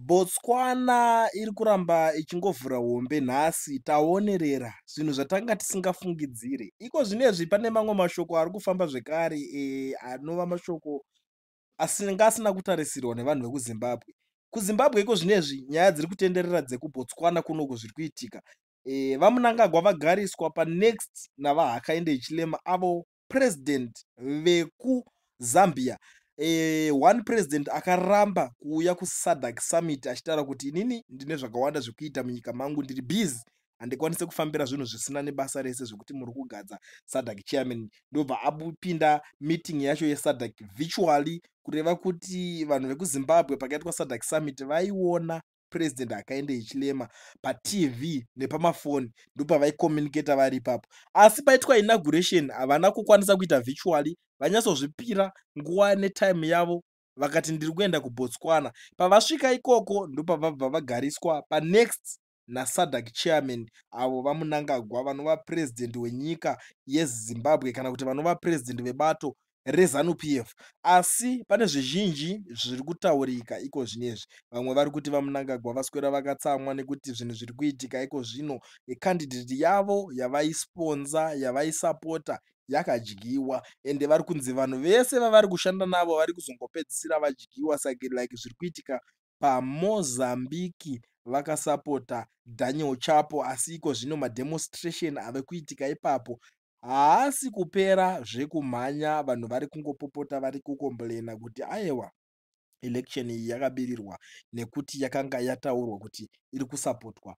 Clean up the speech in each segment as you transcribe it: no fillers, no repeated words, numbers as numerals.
Botswana iri kuramba ichingovhura hombe nhasi taonerera zvinhu zvatanga tisingafungidzire. Iko zvinezvi pane mamwe mashoko ari kufamba zvekare anova mashoko anga asina kutarisirwa nevanhu vekuZimbabwe. KuZimbabwe iko zvinezvi nyaya dziri kutenderera dzekuBotswana kunoku zviri kuitika. VaMnangagwa vagariswa panext naVaHakainde Hichilema avo president vekuZambia. One president akaramba kuuya kuSADC summit achitaura kuti inini ndine zvakawanda zvekuita munyika mangu, ndiri busy, handikwanisi kufambira zvinhu zvisina nebasa rese zvekuti muri kugadza SADC chairman. Ndobva apinda meeting yacho yeSADC virtually, kureva kuti vanhu vekuZimbabwe pakaitwa SADC summit vaiona President Hakainde Hichilema paTV nepamafoni, ndopavaicommunicata vari ipapo. Asi paitwa inauguration havana kukwanisa kuita virtually, vanyatsozvipira nguva netime yavo, vakati ndiri kuenda kuBotswana. Pavasvika ikoko ndopavabva vagariswa panext naSADC chairman avo VaMnangagwa, vanova president wenyika yeZimbabwe kana kuti vanova president vebato reZANU PF. Asi pane zvizhinji zviri kutaurika iko zvinezvi. Vamwe vari kuti VaMnangagwa vaswera vakatsamwa nekuti zvinhu zviri kuitika iko zvino, candidate yavo yavaisponza, yavaisapota yakadyiwa, ende vari kunzi vanhu vese vavari kushanda navo vari kuzongopedzisira vadyiwa, saka like zviri kuitika paMozambique, vakasapota Daniel Chapo, asi iko zvino mademonstration ave kuitika ipapo haasi kupera zvekumhanya. Vanhu vari kungopopota, vari kucomplaina kuti aiwa, election iyi yakabirirwa nekuti yakanga yataurwa kuti iri kusapotwa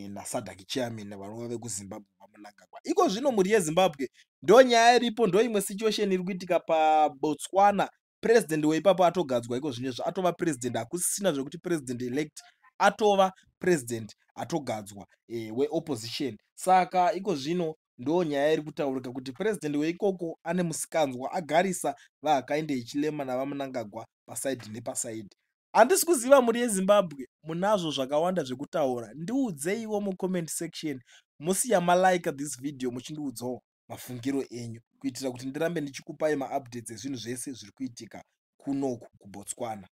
naSADC chairman vanova vekuZimbabwe, VaMnangagwa. Iko zvino mhuri yeZimbabwe, ndo nyaya iripo, ndo imwe situation iri kuitika paBotswana. President weipapo atogadzwa iko zvinezvi, atova president, hakusisina zvekuti president elect, atova president atogadzwa weopposition. Saka iko zvino ndo nyaya iri kutaurika kuti president weikoko ane musikanzwa, agarisa VaHakainde Hichilema naVaMnangagwa paside nepaside. Handisi kuziva, mhuri yeZimbabwe, munazvo zvakawanda zvekutaura, ndiudzeiwo mucomment section, musiya malike this video muchindiudzawo mafungiro enyu kuitira kuti ndirambe ndichikupai maupdates ezvinhu zvese zviri kuitika kunoku kuBotswana.